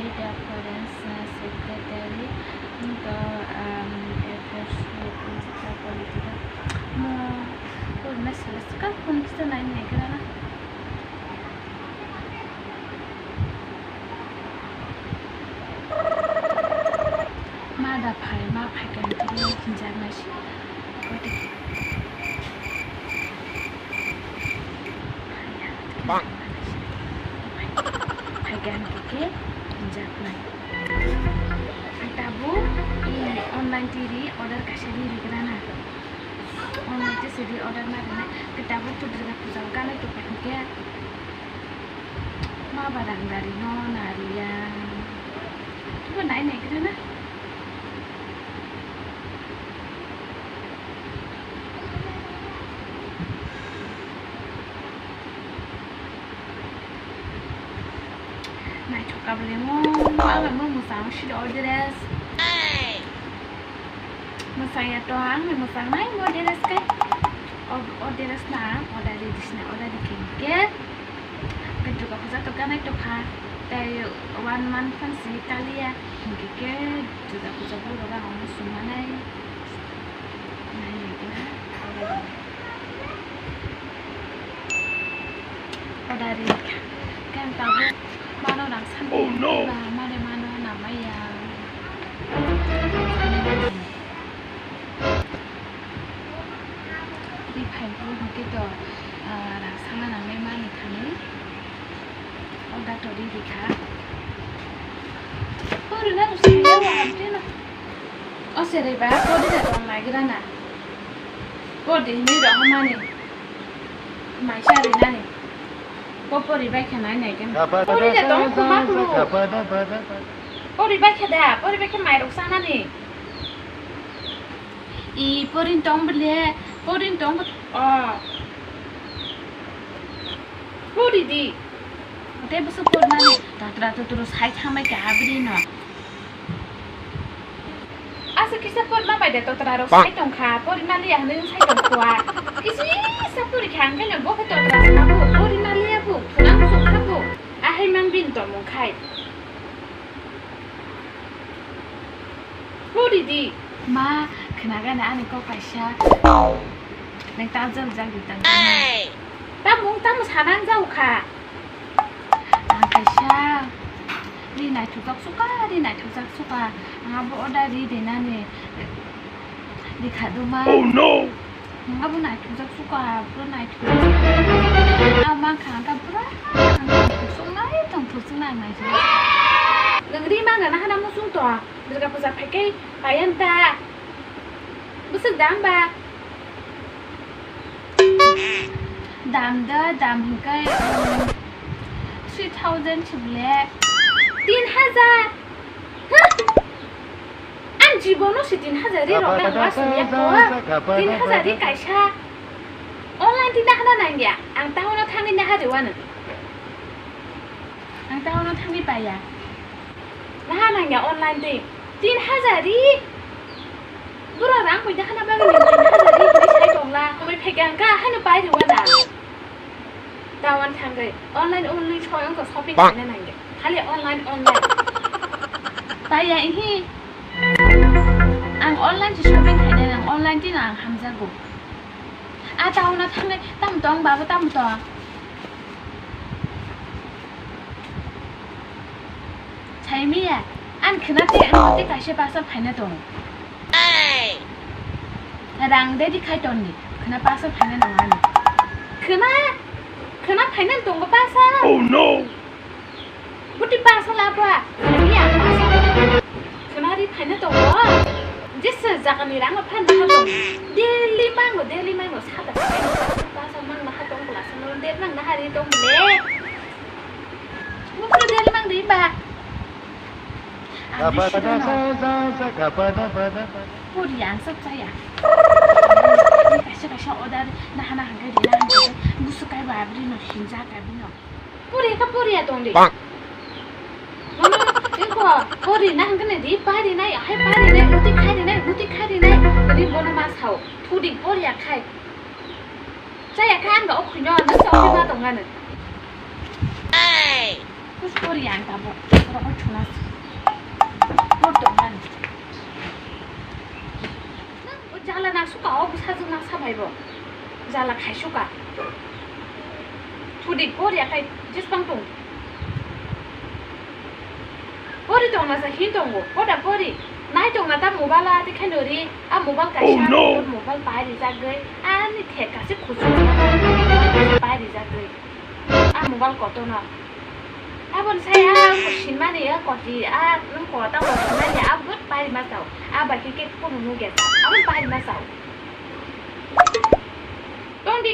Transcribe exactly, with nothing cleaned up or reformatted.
Foreign Secretary to, um, Affairs Minister Political mo kurna sila sika kun kisa nai nai kira na. Ma da phai, ma phai kan kiri hinjak nai si. Phaikan khe hinjaknai. Tabuk online twi ri order kaisa ri rigrana. Online twi se ri order ma rinai. Tabuk to Durga puja o kanai to khe ma barang dari no nariya. Tubo nai nai grana. Naithok kablemo, ang bo mwchang sidi o dress. Mwchang ya to ang mwchang nai bo dress kai. O, o dress na ang order di sini order di khe. Khe Durga puja to ganai to kha. Tei one month phan si kaliya. Hingke khe Durga puja borok ang omo sung manai. Nai nai khe na order di. Order ri kha. Khe ang tabuk mano rang santi. Oh, no. Ba mare mano namaya. Ri phai bo hwnkhe to, ah, rang sana nangnai mani thani. Order to ri ri kha. Order na rang sana nangnai mani thani. O serai ba, pori da tong naigra na. Pori hinwi rohormani. Maisa rinani. Bo pori bai khe nai nai khe. Pori da tong khuma khulu. Pori bai khe da, pori bai khe mairok sanani. I pori tong bole, pori tong bo-, o. Pori di. Tei bwswk pori nani. Tatra tuturu sai thamai kha abri no. Asa kisa porma bai de totra rok sai tong kha, porima liya hwnwi sai tong kha. Kisa pori kha, hwnkhe no bo khe totra rok sabo, porima liya bo, phunang sok kha bo. Ahai mang bini tongmung khai. Pori di. Ma, khna gana ani kok kaisa. Nang ta jal jal di tang. Tamung, tamung sanang jau kha. Ang kaisa ri naithokjak suka, ri naithokjak suka. Ang abo order ri rinani rikha duma. Oh no! Ang abo naithokjak suka, pura naithokjak suka. Ang mankha ang kha pura ang tongthok suknai, tongthok suknai ang naithok. Nwng ri mangna nahana muchung tong, Durga puja phaikhe payan ta. Bwswk dam ba? Dam da, dam hwnkhe, um, three thousand se bole. Tin hajar? Huh? Ang jibono se tin hajar ri rok nang wasung ya ko. Tin hajar ri kaisa. Online tin nahana nangya. Ang town o thangwi naha riwano. Ang town o thangwi paiya. Naha nangya online tin. Tin hajar ri. Bura rang bai dakha na bagwi nini tin hajar ri hinwi sai tongla. Kwbai phaikha ang kha haino pai rwna. Tawan thangwi online only soi wngkha shopping khaina nangya. Khali online online. Paiya ihi. Ang online se shopping khaina nang online tino ang hamjago. A town o thangwi tamo tong babo tamo tong. Saimiya, ang khna te, ang te kaisa basa phaina tongo. Rang de di khai tonni, khna basa phaina nang ani. Khna, khna phaina tongo basa. Oh no! Buti basa laba, khna ya basa. Khna ri phaina tongo. Jesa jaga ni rang phan na tongo. Daily mango, daily mango, sada. Basa mang na tongo, lasa no de mang na hari tongo le. Bukro deri mang di ba. Ang di sida no. Pori ang sok chaya. Kaisa kaisa order na hana hangkai di na hangkai. Gusu kai ba abri no hinja kai bino. Pori ka pori ya tong di. Mama, ingko pori na hangkai di pari nai, hai pari nai, buti khai di nai, buti khai di nai. Tadi bono ma sao. Thudi pori ya khai. Chaya kha ang ga o khuino, nang sa o ma tong ano. Sorry, ang tabuk rohor thuna si. Por tongmani. O jala nang suka, o bwsajwk nang sabai bo. Jala khai suka. Thudi por ya khai jisbang tong. Pori tongna sa hin tongo, poda pori. Nai tongna ta mobile a, ati khe nori, a mobile kaisa, oh no, mobile pai rijak gwi, ani thek kasi khusu pai rijak gwi. A mobile kotono. Abon sai a ko sinmani a koti, a nung kota ko sinmani a but pai ma sao. A bai khe kunu nung ge. Abon pai ma sao. Tongdi.